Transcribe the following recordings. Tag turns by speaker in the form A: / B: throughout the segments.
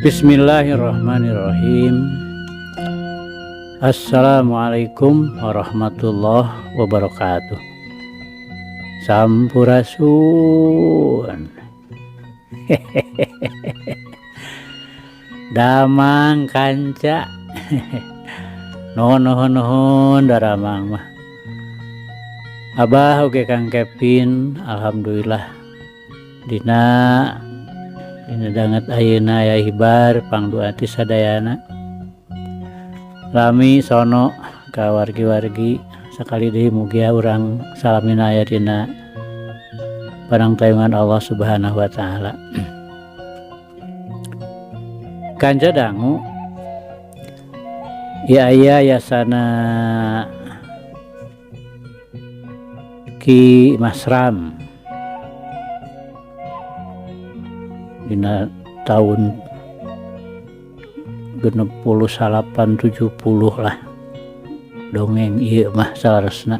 A: Bismillahirrahmanirrahim. Assalamualaikum warahmatullahi wabarakatuh. Sampurasun. Damang kanca. Nuhun nuhun nuhun daramang mah. Abah oge Kang Kevin, alhamdulillah dina dina danget ayeuna aya hibar pangdoa ti sadayana. Lami sono ka wargi-wargi sakali deui mugia urang salamina aya dina panangtayungan Allah Subhanahu wa taala. Kanca dangu ieu aya yasana Ki Masram dina tahun 69 70 lah dongeng ieu mah saleresna.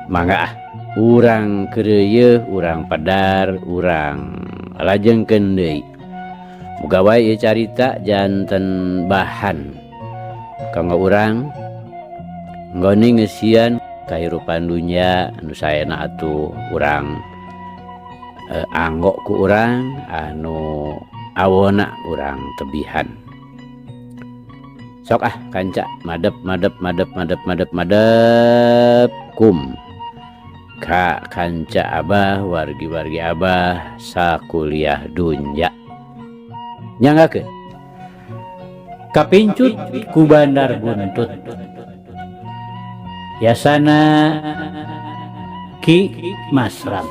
B: Mangga ah urang keureuyeung, urang pedar, urang lajengkeun deui. Muga wae ieu carita janten bahan kanggo urang nggoni ngeusian kahirupan dunya anu saena atuh urang anggo ku urang anu awona urang tebihan. Sok ah kanca madep madep madep madep madep madep kum ka kanca abah wargi-wargi abah sakuliah dunya. Nyanggakeun
A: kapincut ku bandar buntut yasana Ki Masram.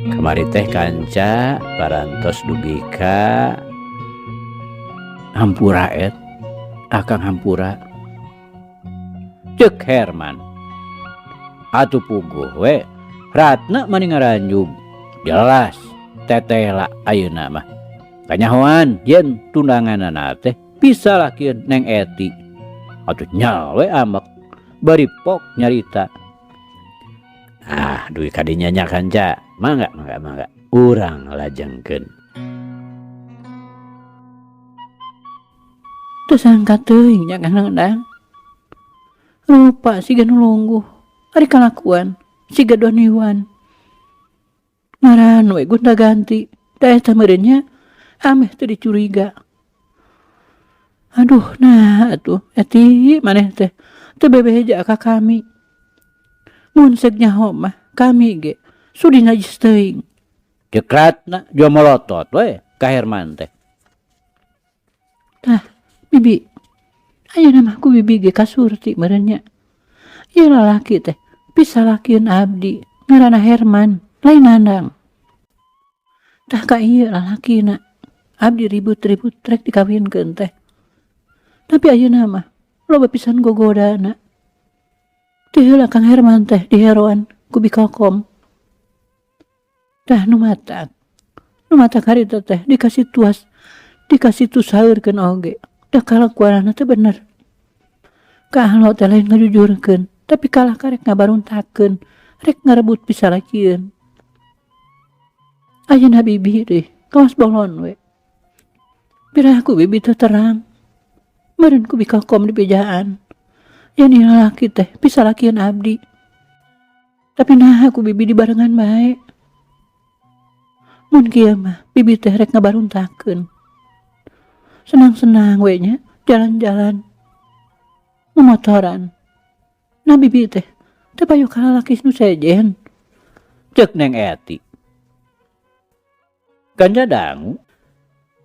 B: Kamari teh kanca parantos dugi ka
A: hampura et akang hampura
B: ceuk Herman atuh puguh we Ratna mani ngaranjub jelas tetela ayeuna mah kanyahoan yen tundanganana teh bisa lakieun Neng Eti atuh nyal we amek bari pok nyarita. Ah duit kadinya nya kanca mangga mangga mangga urang lajengkeun.
A: Teu sangka teuing nya Kang Endang. Rupa siga nu lungguh, ari kalakuan siga doniwan. Ngaran we gonta ganti, da eta meureun nya ameh teu dicuriga. Aduh nah atuh Eti maneh teh teu bebeja ka kami. Mun seg nyaho mah kami ge sudi najis teuing.
B: Ceuk Ratna jua molotot we ka Herman teh.
A: Tah bibi ayeuna mah ku bibi ge kasurti meureun nya. Ieu lalaki teh pisalakieun abdi ngaranna Herman lain Nandang. Tah ka ieu lalakina abdi ribut-ribut rek dikawinkeun teh. Tapi ayeuna mah loba pisan gogodana. Teu heula Kang Herman teh diheroan ku Bikokom. Tah nu matak. Nu matak harita teh dikasih tuas, dikasih tusaeurkeun oge. Da kalakuanana teh bener. Kaalo teh lain ngajujurkeun, tapi kalah karek ngabaruntakeun, rek ngarebut pisalakieun. Ayeuna bibi deh, kawas bolon we. Piraku bibi teh terang. Meureun ku Bikokom di bejaan. Yen ieu lalaki teh pisalakieun abdi. Tapi naha ku bibi dibarengan bae. Mun kieu mah bibi teh rek ngabaruntakeun. Senang-senang we nya jalan-jalan momotoran. Nah bibi teh teu payu ka lalaki nu sejen.
B: Ceuk Neng Eti. Kanca dangu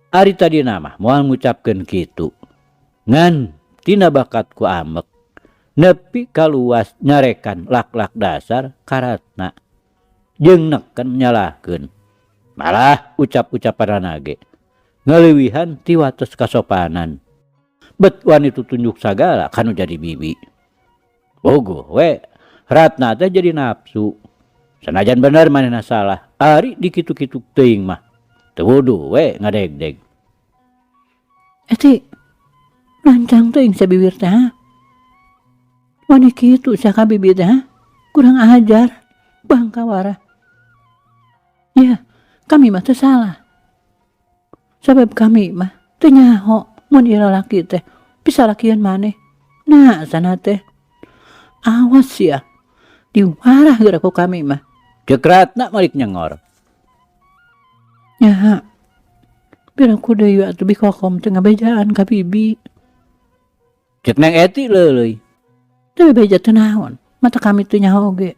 B: ari tadina mah moal ngucapkeun kitu. Ngan tina bakat ku amek nepi kaluas nyarekan lak-lak dasar karatna jeung neken nyalahkeun. Malah ucap-ucapanana ge ngaleuwihan ti wates kasopanan. Bet wani tutunjuk sagala kanu jadi bibi. Puguh we Ratna teh jadi nafsu. Sanajan bener manehna salah, ari dikitu-kitu teuing mah teu wuduh we ngadegdeg.
A: Eti lancang teuing sia biwir teh ha. Wani kitu sia ka bibi teh ha. Kurang ajar, bangkawara. Ya, kami mah teu salah. Sabab kami mah teu nyaho mun ieu lalaki teh pisalakian maneh. Nah, sana teh. Awas sia, diwarah geura ku kami mah.
B: Ceuk Ratna malik nyengor.
A: Nyaha, piraku deui atuh Bi Kokom teh ngabejaan ka bibi.
B: Ceuk Neng Eti leuleuy.
A: Teu bebeja teu naon, mata kami teu nyaho oge.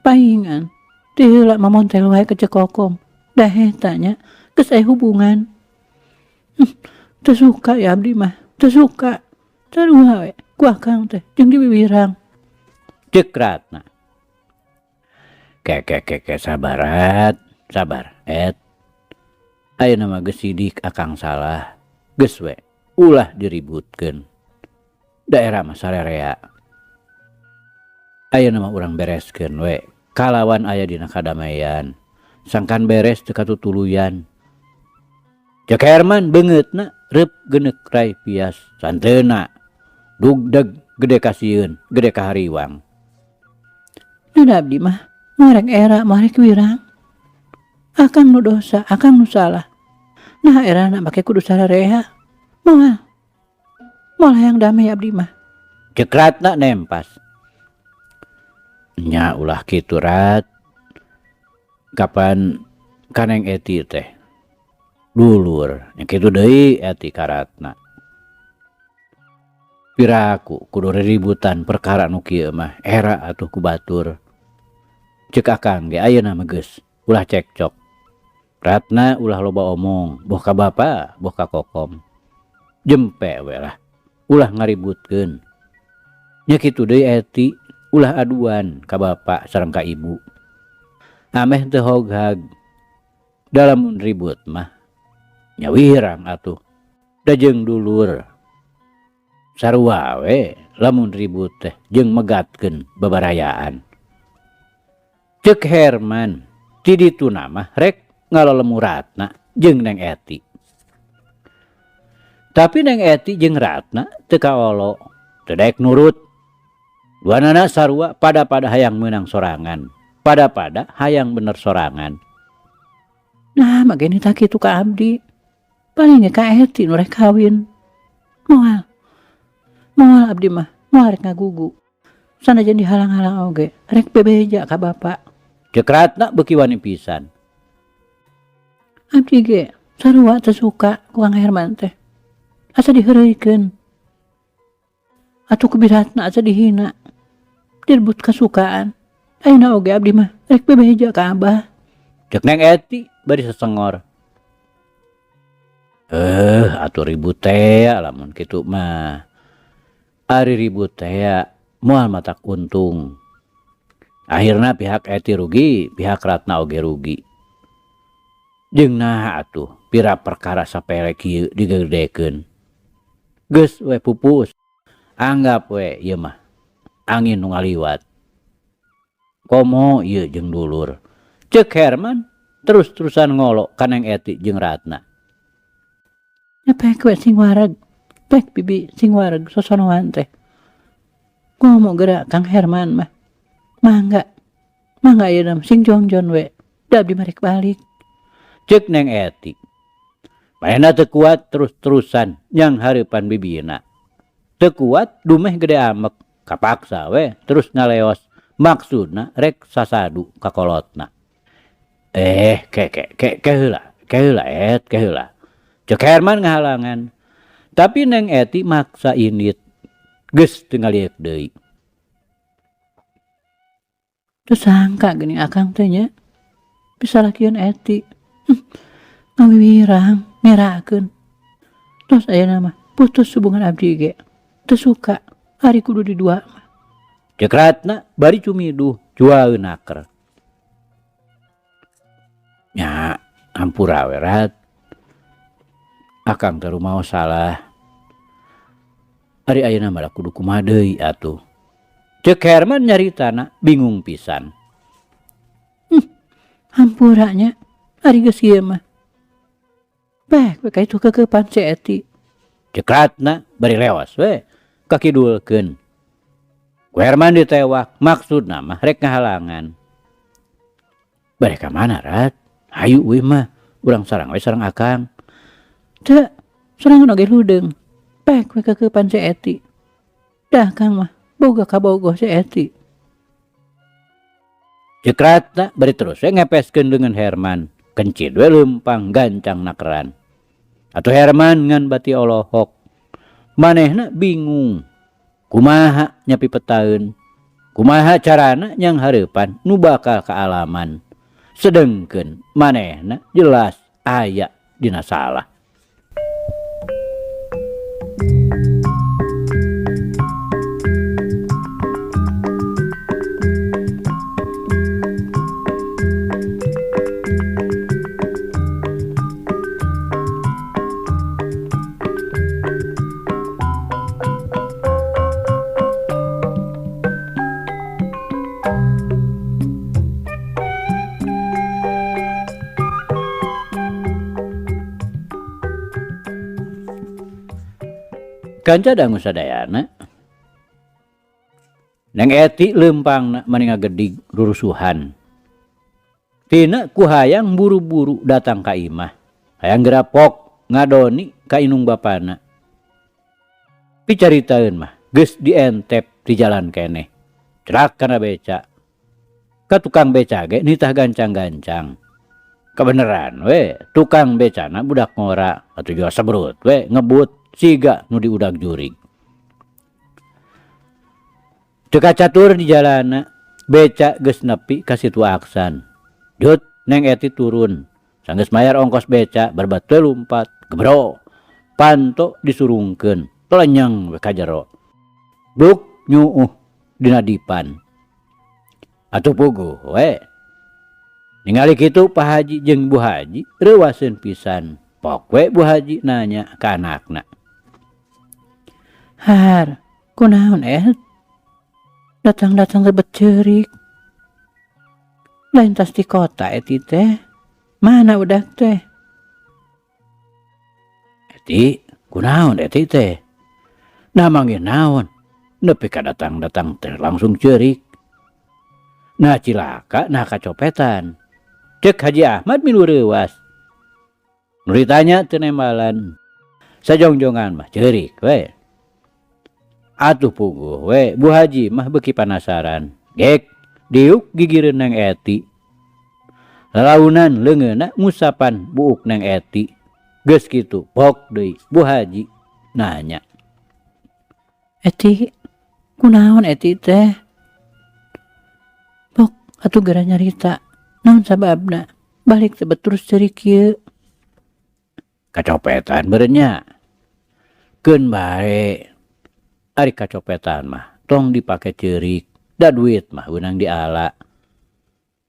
A: Paingan ti heula mamontel wae ka Ceu Kokom. Da eta nya geus aya hubungan. Teu suka ya abdi mah, teu suka. Sarua we ku akang teh jeung diwiwirang.
B: Ceuk Ratna. Ke ke ke ke sabar Rat, sabar Et. Ayeuna mah geus sidik akang salah. Geus we, ulah diributkeun. Daerah mah sarerea. Ayeuna mah urang bereskeun we kalawan aya dina kadamaian. Sangkan beres teu katutuluyan. Ceuk Herman beungeutna reup geuneuk rai pias santeuna. Dugdeg gede kasieun, gede kahariwang.
A: Da abdi mah moal rek era moal rek wirang. Akang nu dosa, akang nu salah. Nah erana make kudu sararea. Moal. Moal hayang damai abdi mah.
B: Ceuk Ratna nempas. Nya ulah kitu Rat. Kapan ka Neng Eti teh dulur nya kitu deui Eti ka Ratna. Piraku kudu riributan perkara nu kieu mah era atuh ku batur. Ceuk akang ge ayeuna mah geus ulah cekcok. Ratna ulah loba omong boh ka bapa boh ka Kokom. Jempe we lah ulah ngaributkeun. Nya kitu deui Eti ulah aduan ka bapa sareng ka ibu. Ameh teu hoghag. Da lamun ribut mah nya wirang atuh da jeung dulur. Sarua we lamun ribut teh jeung megatkeun babarayaan. Ceuk Herman ti dituna mah rek ngalelemu Ratna jeung Neng Eti. Tapi Neng Eti jeung Ratna teu kaolo, teu daek nurut. Duanana sarua pada-pada hayang meunang sorangan, pada-pada hayang bener sorangan.
A: Nah, magene tah kitu ka abdi. Paling ge ka Eti nu rek kawin. Moal. Moal abdi mah, moal rek ngagugu. Sanajan dihalang-halang oge, rek bebeja ka bapa.
B: Ceuk Ratna beuki wani pisan.
A: Abdi ge sarua teu suka ku Kang Herman teh. Asa diheureuykeun. Atuh ku Biratna asa dihina. Direbut kasukaan. Ayeuna oge abdi mah rek bebeja ka abah.
B: Ceuk Neng Eti bari sesengor. Atuh ribut teh lamun kitu mah. Ari ribut teh moal matak untung. Akhirna pihak Eti rugi, pihak Ratna oge rugi. Jeung naha atuh pira perkara sapele kieu digedekeun. Geus we pupus. Anggap we ieu mah angin nu ngaliwat. Komo ieu jeung dulur. Ceuk Herman terus-terusan ngolo ka Neng Eti jeung Ratna.
A: Nya pek we sing wareg. Pek bibi sing wareg sosonoan teh. Komo geura Kang Herman mah. Mangga. Mangga ayeuna mah sing jongjon we. Da abdi mah rek balik.
B: Ceuk Neng Eti. Manehna teu kuat terus-terusan nyang hareupan bibina. Teu kuat dumeh gede amek. Kapaksa we terus ngaleos. Maksudna rek sasadu ka kolotna. Ke ke ke ke heula, ke heula et, ke heula. Ceuk Herman ngahalangan. Tapi Neng Eti maksa indit. Geus teu ngalieuk deui.
A: Teu sangka geuning akang teh nya. Bisa lakieun Eti. Ngawiwirang, ngerakeun. Tos ayeuna mah putus hubungan abdi ge. Teu suka ari kudu didua mah.
B: Ceuk Ratna bari cumiduh cuaeun naker. Nya hampura we Rat. Akang teh rumaos salah. Ari ayeuna mah kudu kumaha deui atuh. Ceuk Herman nyaritana bingung pisan.
A: Hampura nya ari geus ieu mah. Bek we ka itu keukeupan si Eti.
B: Ceuk Ratna bari leos we kakidulkeun. Ku Herman ditewak maksudna mah rek ngahalangan. Bari ka mana Rat? Hayu we mah urang sarang we sareng akang.
A: Teu, sorangan oge ludeung. Pek we keukeupan si Eti. Dah akang mah boga kabogoh si Eti.
B: Ceuk Ratna bari terus we ngepeskeun leungeun Herman. Kencid we leumpang gancang nakeran. Atuh Herman ngan bati olohok. Manehna bingung. Kumaha nyapi petaeun. Kumaha carana nyang hareupan nu bakal kaalaman. Sedengkeun manehna jelas aya dina salah. Kanca dangu sadayana. Neng Eti leumpangna mani ngagedig rurusuhan. Tina ku hayang buru-buru datang ka imah. Hayang gerapok ngadoni ka inung bapana. Picaritaeun mah geus dientep di jalan keneh. Cerak kana beca. Ka tukang beca ge nitah gancang-gancang. Kabeneran we tukang becana budak ngora atuh jua sebrut we ngebut siga nu diudag jurig. Teu kacatur di jalana, beca geus nepi ka Situ Aksan. Jut Neng Eti turun, sanggeus mayar ongkos beca barbat teu lumpat, gebro. Panto disurungkeun, telenyeng we ka jero. Duk nyuuh dina dipan. Atuh puguh we. Ningali kitu Pak Haji jeung Bu Haji reuwaseun pisan. Pok we Bu Haji nanya ka anakna.
A: Har, kunaon eh? Datang-datang rebet ceurik. Lain tas di kota eti teh. Mana udah teh?
B: Eti, kunaon eti teh? Nah manggih naon? Nepi ka datang-datang teh langsung ceurik. Nah cilaka, nah kacopetan. Cek Haji Ahmad milu reuwas. Nu ditanya teu nembalan. Sajongjongan mah ceurik we. Atuh puguh we, Bu Haji mah beuki panasaran. Gek, diuk gigireun Neng Eti. Lalaunan leungeunna ngusapan buuk Neng Eti. Geus kitu pok deui Bu Haji nanya.
A: Eti, kunaon Eti teh? Pok atuh geura nyarita. Naon sababna? Balik teh terus ceurik kieu.
B: Kacopetan beureun nya. Keun bae. Ari kacopetan mah tong dipake ceurik, da duit mah weunang diala.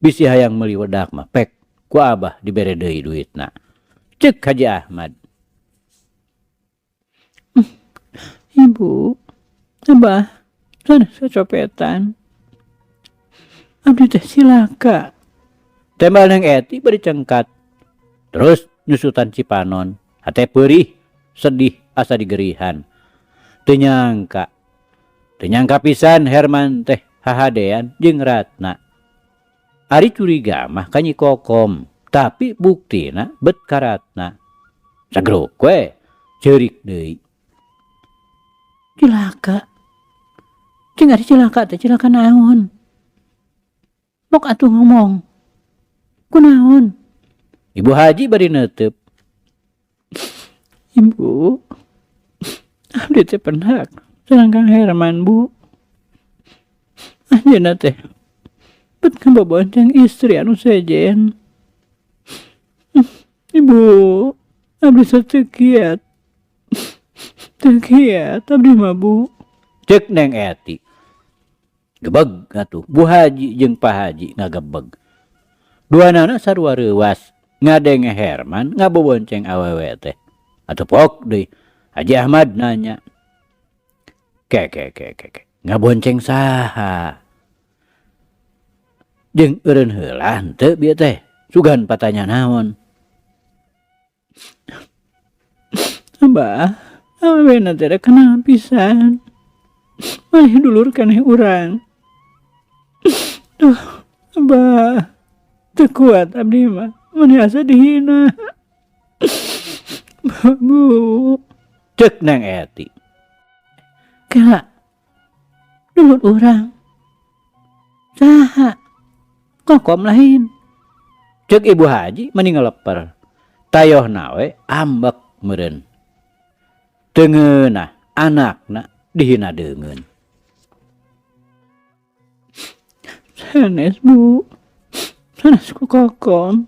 B: Bisi hayang meuli wedak mah pek ku abah dibere deui duitna. Ceuk Haji Ahmad.
A: Ibu, abah, sanes kacopetan. Abdi teh cilaka.
B: Tembal Neng Eti bari cengkat. Terus nyusutan cipanon, hate peurih, sedih asa digerihan. Teu nyangka. Teu nyangka pisan Herman teh hahadean jeung Ratna. Ari curiga mah ka Nyi Kokom, tapi buktina bet ka Ratna. Sagruk we, ceurik deui.
A: Cilaka. Cing ari cilaka teh cilaka naon? Mok atuh ngomong. Kunaon?
B: Ibu Haji bari neuteub.
A: Ibu, abdi teh pendak sareng Kang Herman, Bu. Anjeunna teh bet ngabobonceng istri anu sejen. Ibu, abdi teh teu kiat. Teu kiat abdi mah, Bu.
B: Ceuk Neng Eti. Gebeg atuh Bu Haji jeung Pak Haji ngagebeg. Duanana sarua reuwas ngadenge Herman ngabobonceng awewe teh. Atuh pok deui Haji Ahmad nanya. Ke ke ke ke ke ngabonceng saha? Jeung eureun heula henteu bieu teh sugan patanya naon?
A: Abah, awewena teh rek kenal pisan. Maneh dulur keneh urang. Duh, Abah, teu kuat abdi mah, maneh asa dihina. Bu,
B: Cek Neng Eti.
A: Kela, dulur urang. Saha? Kokom lain.
B: Cek Ibu Haji meni ngeleper. Tayohna we ambek meureun. Teu ngeunah anakna dihina deungeun.
A: Sanes Bu, sanes ku Kokom.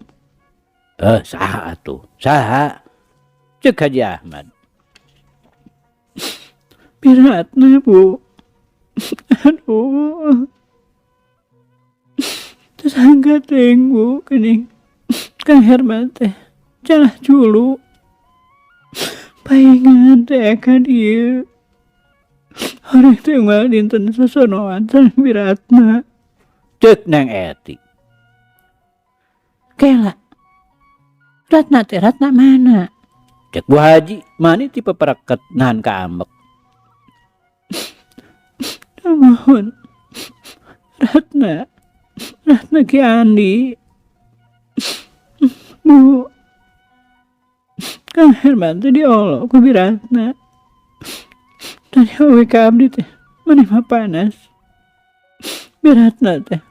B: Eh, saha atuh? Saha? Cek Haji Ahmad.
A: Piratna Bu. Aduh. Tersangka teuing Bu geuning Kang Herman teh calah culu. Paingan teh ka dieu. Horeng teh unggal dinten sosonoan sareng Biratna.
B: Cek Neng Eti.
A: Kela. Ratna teh Ratna mana?
B: Cek Bu Haji mani ti pepereket nahan kaambek.
A: Nuhun. Ratna. Ratna Ki Andi. Bu. Kang Herman teh diolo ku Biratna. Tadi oge ka abdi teh maneh mah panas. Biratna teh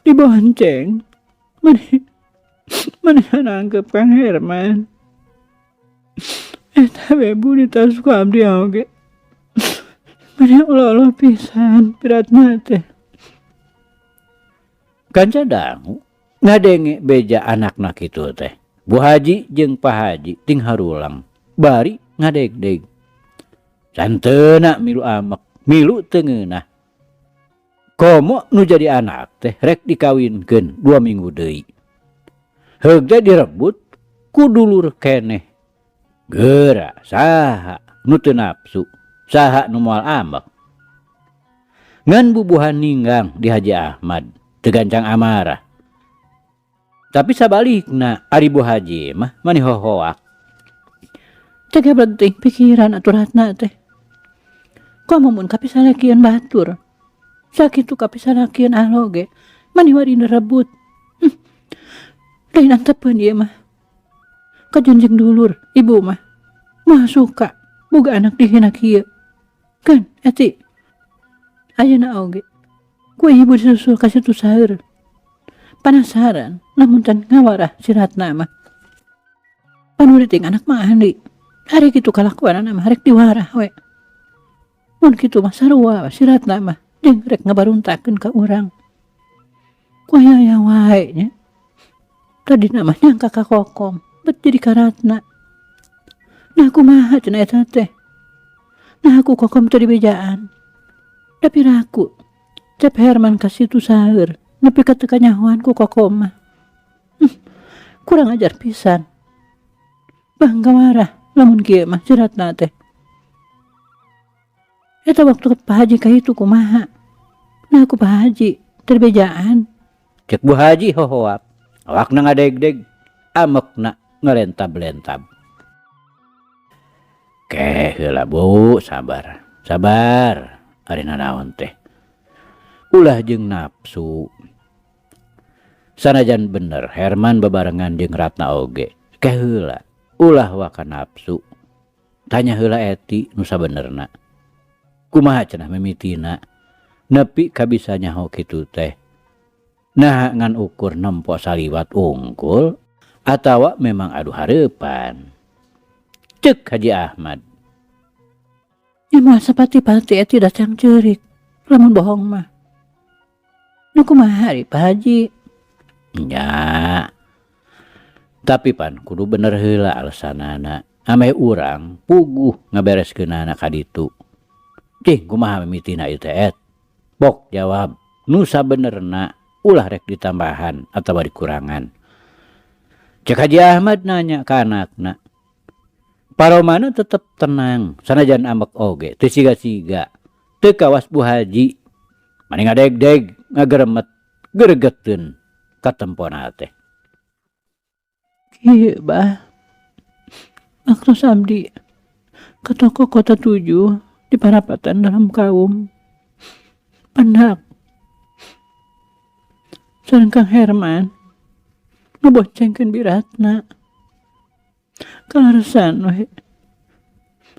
A: dibonceng. Maneh maneh nangkep Kang Herman. Eta we Bu ditas ku abdi oge. Maneh olo-olo pisan Biratna teh.
B: Kanca dangu ngadenge beja anakna kitu teh. Bu Haji jeung Pak Haji ting harulang bari ngadegdeg. Santeuna milu amek, milu teu ngeunah. Komo nu jadi anak teh rek dikawinkeun 2 minggu deui. Heug teh direbut ku dulur keneh. Geura saha nu teu nafsu, saha nu moal amek. Ngan bubuhan ninggang di Haji Ahmad teu gancang amarah. Tapi sabalikna ari Bu Haji mah mani hohoak.
A: Teu geblek pikiran atuh Ratna teh. Komo mun kapisalakieun batur. Sakitu kapisalakieun alo ge mani wari rebut. Lain antepeun ieu mah. Kajunjung dulur ibu mah. Moal suka boga anak dihina kieu. Keun eti. Ayeuna oge ku ibu disusul ka situ saeur. Panasaran lamun can ngawarah si Ratna mah. Panuriting anak mah Andi. Ari kitu kalakuanana mah rek diwarah we. Mun kitu mah sarua si Ratna mah jeung rek ngabaruntakeun ka urang. Ku aya-aya wae nya. Tadina mah nyangka ka Kokom bet jadi ka Ratna. Nah kumaha cenah eta teh. Nah ku Kokom teu dibejaan. Tapi raku Cep Herman ka situ saeur nepi ka teu kanyahoan ku Kokom mah. Kurang ajar pisan. Bangga marah lamun kieu mah si Ratna teh. Eta waktu Pak Haji ka itu kumaha. Nah ku Pak Haji teu dibejaan.
B: Cek Bu Haji hohoak. Awakna ngadegdeg, amekna ngalentab-lentab. Keh heula Bu, sabar. Sabar, ari nanaon teh. Ulah jeung nafsu. Sanajan bener Herman babarengan jeung Ratna oge. Keh heula, ulah waka nafsu. Tanya heula Eti nu sabenerna. Kumaha cenah mimitina nepi ka bisa nyaho kitu teh. Nah ngan ukur nempo saliwat ungkul atawa memang adu hareupan. Cek Haji Ahmad.
A: Nya moal sapati-pati Eti datang ceurik lamun bohong mah. Nu kumaha ari Pak Haji?
B: Nya. Tapi pan kudu bener heula alesanana. Ameh urang puguh ngabereskeunana ka ditu. Cing kumaha mimitina ieu teh et? Bok jawab nu sabenerna ulah rek ditambahan atawa dikurangan. Cek Haji Ahmad nanya ka anakna. Paromana tetep tenang sanajan ambek oge teu siga-siga teu kawas Bu Haji mani ngadegdeg ngageremet geregeteun katempona teh.
A: Kieu bah, waktos abdi ka toko Kota Tujuh di parapatan dalam kaum pendak sareng Kang Herman ngaboncengkeun Bi Ratna. Kaleresan we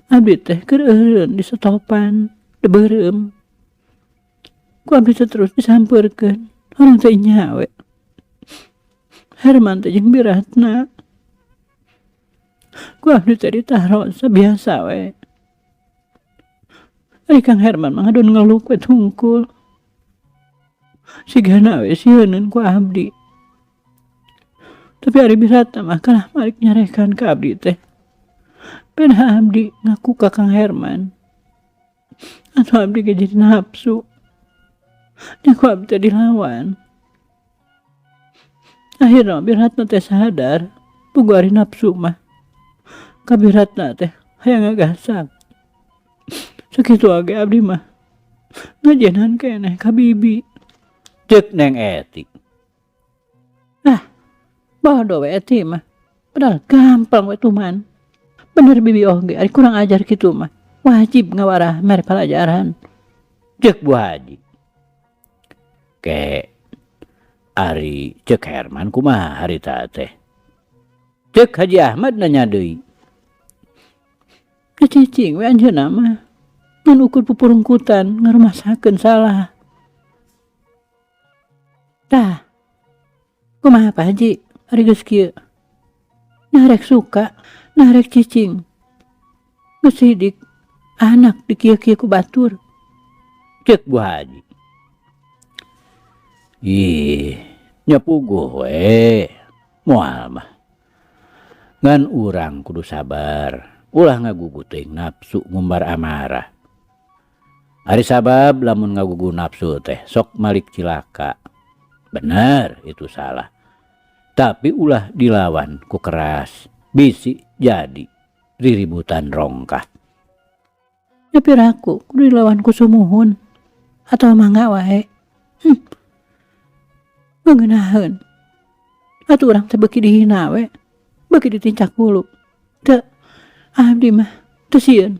A: abdi teh keur eureun di setopan dibeureum ku abdi teh terus disampeurkeun urang teh nya we Herman teh jeung Bi Ratna ku abdi teh ditaro sabiasa we. Ari Kang Herman mah ngadon ngeluk we tungkul sigana we sieuneun ku abdi. Tapi ari Bi Ratna mah kalah malik nyarekan ka abdi teh. Pedah abdi ngaku ka Kang Herman. Atuh abdi ge jadi nafsu. Nya ku abdi teh dilawan. Akhirna Bi Ratna teh sadar puguh ari nafsu mah. Ka Bi Ratna teh hayang ngagasak. Sakitu oge abdi mah ngajenan keneh ka bibi.
B: Ceuk Neng Eti.
A: Ah, bodoh we Eti mah. Padahal gampang we tuman. Bener bibi oge ari kurang ajar kitu mah. Wajib ngawarah mere palajaran.
B: Ceuk Bu Haji. Ke ari ceuk Herman kumaha harita teh? Ceuk Haji Ahmad nanya deui.
A: Da cicing we anjeunna mah. Ngan ukur pupurungkutan ngarumasakeun salah. Tah, kumaha Pak Haji ari geus kieu? Nah rek suka, nah rek cicing. Geus sidik anak dikieu-kieu ku batur.
B: Ceuk Bu Haji. Ih, nya puguh we. Moal mah. Ngan urang kudu sabar, ulah ngagugu teuing nafsu ngumbar amarah. Ari sabab lamun ngagugu nafsu teh sok malik cilaka. Bener itu salah. Tapi ulah dilawan ku keras, bisi jadi riributan rongkah.
A: Ya piraku kudu dilawan ku sumuhun atawa mangga wae. Ngeungenaheun. Atuh urang teh beuki dihina we, beuki ditincak hulu. Teu, abdi mah teu sieun.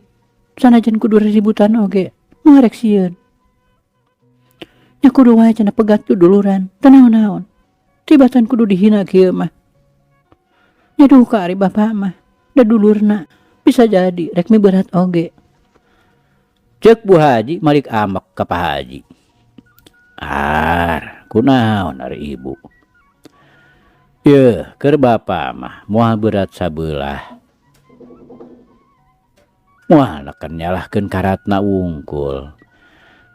A: Sanajan kudu riributan oge, moal rek sieun. Nya kudu wae cenah pegat duduluran, teu naon-naon. Tibatan kudu dihina kieu mah. Nya duka ari bapa mah, da dulurna bisa jadi rek miberat oge.
B: Ceuk Bu Haji malik amek ka Pak Haji. Ar, kunaon ari ibu? Yeuh, keur bapa mah moal berat sabelah. Moal neken nyalahkeun ka Ratna wungkul.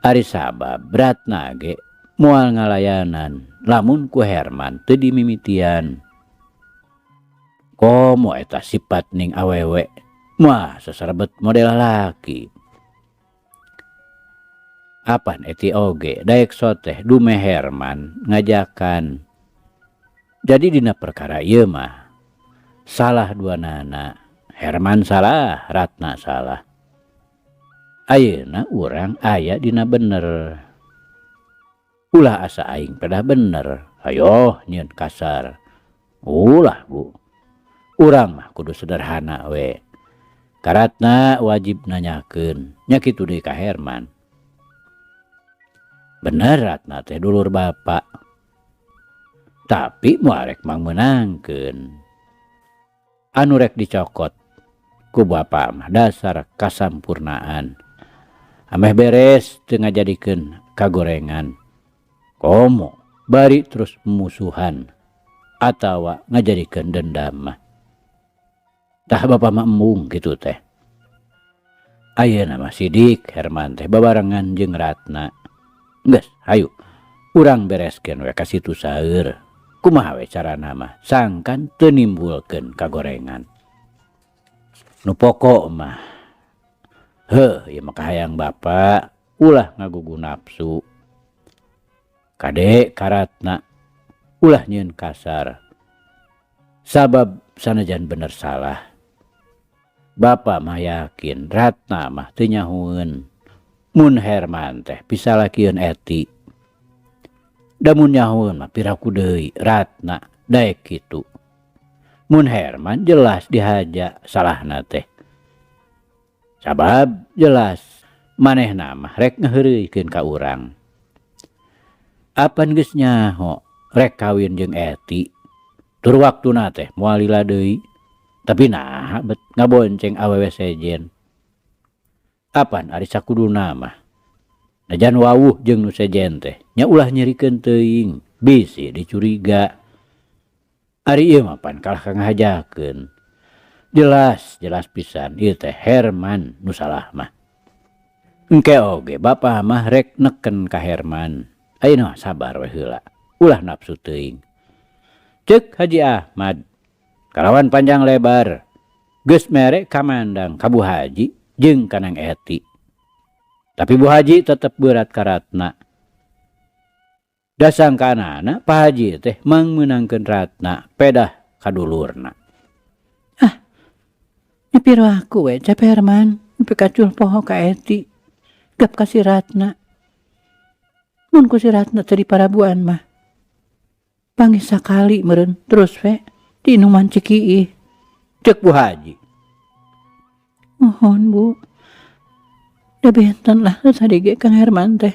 B: Ari sabab Ratna ge moal ngalayanan lamun ku Herman teu dimimitian. Komo eta sifat ning awewe mah sasarebet model lalaki. Apan Eti oge daek soteh dume Herman ngajakan. Jadi dina perkara ieu mah salah duanana, Herman salah, Ratna salah. Ayeuna urang aya dina bener. Ulah asa aing pedah bener, hayoh nyieun kasar. Ulah Bu. Urang mah kudu sederhana we. Ka Ratna wajib nanyakeun, nya kitu deui ka Herman. Bener Ratna teh dulur bapa. Tapi moal rek mangmeunangkeun. Anu rek dicokot ku bapa mah dasar kasampurnaan. Ameh beres teu ngajadikeun kagorengan. Komo bari terus musuhan atawa ngajadikeun dendam mah. Tah bapa mah embung kitu teh. Ayeuna mah Sidik Herman teh babarengan jeung Ratna. Geus hayu urang bereskeun we ka situ saeur. Kumaha we carana mah sangkan teu nimbulkeun kagorengan. Nu pokok mah heuh ieu mah kahayang bapa ulah ngagugu nafsu. Kade ka Ratna ulah nyieun kasar. Sabab sanajan bener salah. Bapa mah yakin Ratna mah teu nyahoeun mun Herman teh pisalakieun Eti. Da mun nyahoeun mah piraku deui Ratna daek kitu. Mun Herman jelas dihaja salahna teh. Sabab jelas manehna mah rek ngaheureuykeun ka urang. Apan geus nyaho rek kawin jeung Eti. Tur waktuna teh moal lila deui. Tapi naha bet ngabonceng awewe sejen. Apan ari sakuduna mah. Najan wawuh jeung nu sejen teh nya ulah nyerikeun teuing bisi dicuriga. Ari ieu mah pan kalah ka ngahajakeun. Jelas jelas pisan ieu teh Herman nu salah mah. Engke oge bapa mah rek neken ka Herman. Ayeuna mah sabar we heula, ulah nafsu teuing. Ceuk Haji Ahmad kalawan panjang lebar geus mere kamandang ka Bu Haji jeung ka Neng Eti. Tapi Bu Haji tetep beurat ka Ratna. Da sangkaanana Pak Haji teh mangmeunangkeun Ratna pedah ka dulurna.
A: Ah, nya piraku we Cep Herman nepi ka cul poho ka Eti gap ka si Ratna. Mun ku si Ratna teu diparabuan mah panggih sakali meureun terus we diinuman Cikiih.
B: Ceuk Bu Haji.
A: Mohon Bu. Da benten lah tadi ge Kang Herman teh.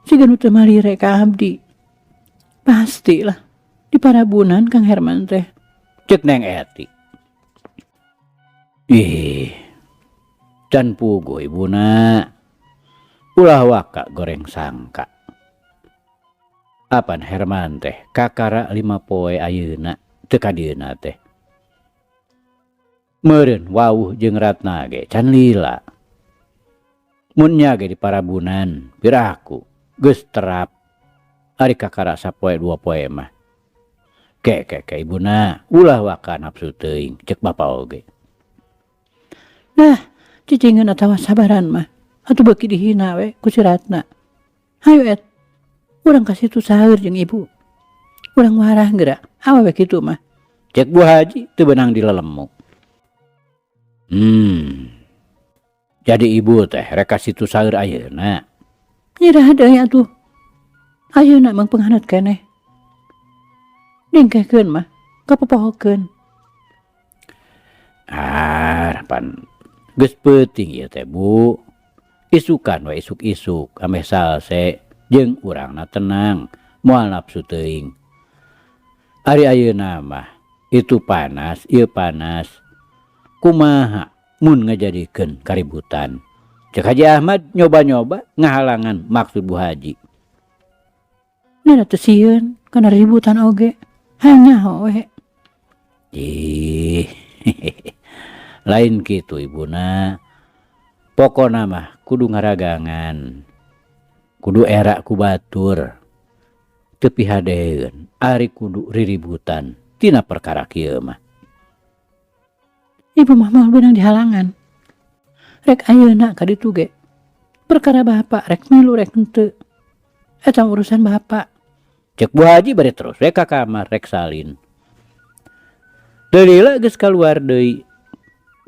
A: Siga nu teu malire ka abdi. Pastilah diparabunan Kang Herman teh.
B: Ceuk Neng Eti. Ih, can puguh ibuna. Ulah waka goreng sangka. Apan Herman teh kakara 5 poe ayeuna teu ka dieuna teh. Meureun wawuh jeung Ratna ge can lila. Mun nya ge diparabunan piraku geus terap ari kakara sapoe 2 poe mah. Ke ke ke ibuna ulah waka nafsu teuing ceuk bapa oge.
A: Nah, cicingeun atawa sabaran mah atuh beuki dihina we ku si Ratna. Hayu et, urang ka situ saheur jeung ibu. Urang warah geura awewe kitu mah.
B: Ceuk Bu Haji teu beunang dilelemu. Jadi ibu teh rek ka situ saheur ayeuna.
A: Nyirah deui atuh. Ayeuna mah penghaneut keneh. Dingkehkeun mah kapopohokeun.
B: Ah, pan geus peuting ieu teh Bu. Isukan we isuk-isuk ameh salse jeung urangna tenang moal nafsu teuing. Ari ayeuna mah itu panas, ieu panas. Kumaha mun ngajadikeun kaributan. Ceuk Haji Ahmad nyoba-nyoba ngahalangan maksud Bu Haji.
A: Nada teu sieun kana ributan oge. Hayang nyaho we.
B: Ih, lain kitu ibuna. Pokona mah kudu ngaragangan. Kudu era ku batur. Teu pihadeeun ari kudu riributan tina perkara kieu mah.
A: Ibu mah moal beunang dihalangan. Rek ayeuna ka ditu ge. Perkara bapak rek milu rek henteu. Eta urusan bapak.
B: Ceuk Bu Haji bari terus we ka kamar rek salin. Teu lila geus kaluar deui.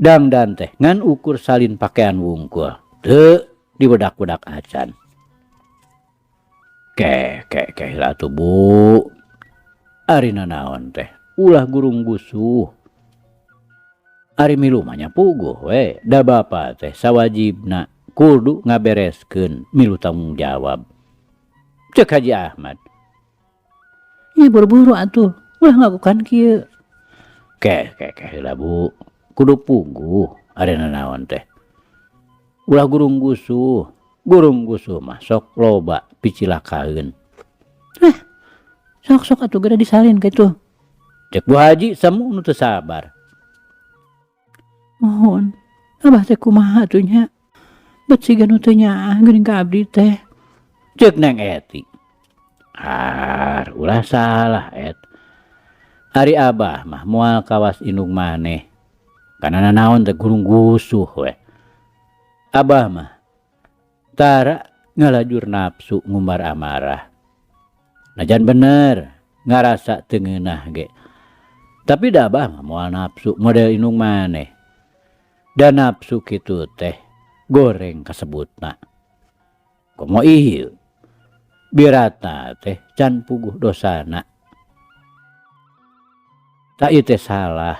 B: Dangdan teh ngan ukur salin pakaian wungkul. Teu dibedak-bedak acan. Ke ke ke heula atuh Bu. Ari nanaon teh ulah gurung gusuh. Ari milu mah nya puguh we, da bapa teh sawajibna kudu ngabereskeun milu tanggung jawab. Ceuk Haji Ahmad.
A: Nya buru-buru atuh, ulah ngagukan kieu.
B: Ke ke ke heula Bu, kudu puguh ari nanaon teh. Ulah gurung gusuh, gurung gusuh mah sok loba picilakaeun.
A: Sok-sok atuh geura disalin kitu.
B: Ceuk Bu Haji semu nu teu sabar.
A: Mohon, abah teh kumaha atuh nya? Bet siga nu teu nyaah geuning ka abdi teh.
B: Ceuk Neng Eti. Ar, ulah salah et. Ari abah mah moal kawas indung maneh. Kana nanaon teh gurung gusuh we. Abah mah tara ngalajur nafsu ngumbar amarah. Najan bener ngarasa teu ngeunah ge. Tapi da abah mah moal nafsu model indung maneh. Da nafsu kitu teh goreng kasebutna. Komo ieu biratna teh can puguh dosana. Tah ieu teh salah,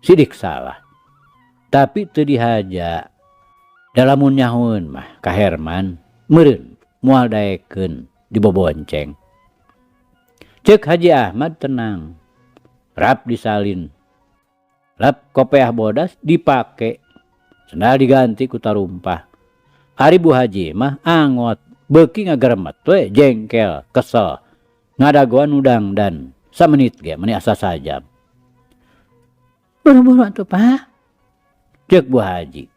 B: sidik salah. Tapi teu dihaja. Da lamun nyahoeun mah ka Herman meureun moal daekeun dibobonceng. Ceuk Haji Ahmad tenang. Rap disalin. Lap kopeah bodas dipake. Sendal diganti ku tarumpah. Ari Bu Haji mah angot beuki ngageremet we jengkel kesel ngadagoan nu dangdan samenit ge meni asa sajam.
A: Buru-buru atuh Pak.
B: Ceuk Bu Haji.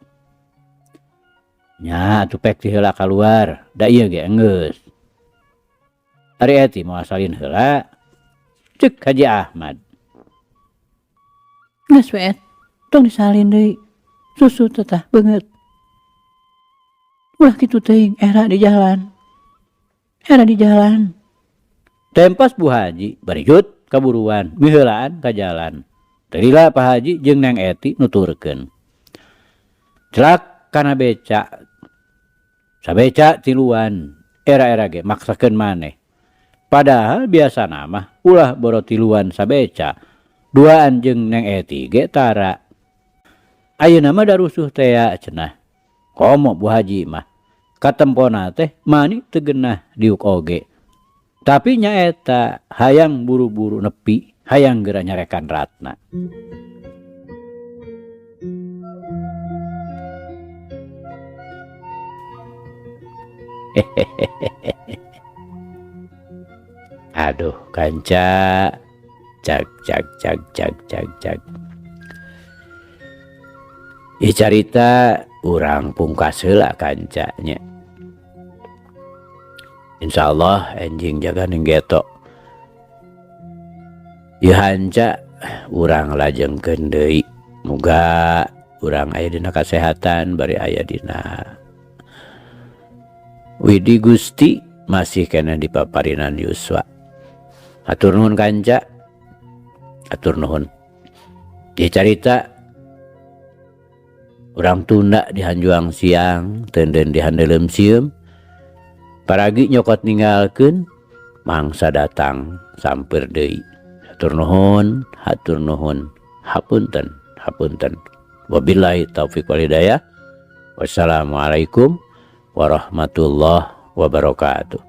B: Nya atuh pek ti heula kaluar da ieu ge enggeus. Ari Eti moal salin heula. Ceuk Haji Ahmad.
A: Geus we Et, tong disalin deui. Susu teh tah beungeut. Ulah kitu teuing era di jalan. Era di jalan.
B: Tempas Bu Haji baricut kaburuan miheulaan ka jalan. Teu lila Pak Haji jeung Neng Eti nuturkeun. Celak kana beca. Sabeca tiluan era-era ge maksakeun maneh. Padahal biasana mah ulah boro tiluan sabeca. Duaan jeung Neng Eti ge tara. Ayeuna mah darusuh tea cenah. Komo Bu Haji mah. Katempona teh mani teu genah diuk oge. Tapi nyaeta hayang buru-buru nepi, hayang geura nyarekan Ratna. Aduh kanca. Cag cag cag cag cag cag. Ieu carita urang pungkas heula kanca nya. Insyaallah enjing jaga ning geto. Ieu hanca urang lajengkeun deui. Muga urang aya dina kasehatan bari aya dina Widi Gusti masih keneh di paparinan yuswa. Hatur nuhun kanca. Atur nuhun. Ieu carita urang tunda di hanjuang siang, teunden di handeuleum sieum. Paragi nyokot ninggalkeun, mangsa datang sampeur deui. Hatur nuhun, hatur nuhun, hapunten, hapunten. Wabillahi taufik wal hidayah. Wassalamualaikum warahmatullahi wabarakatuh.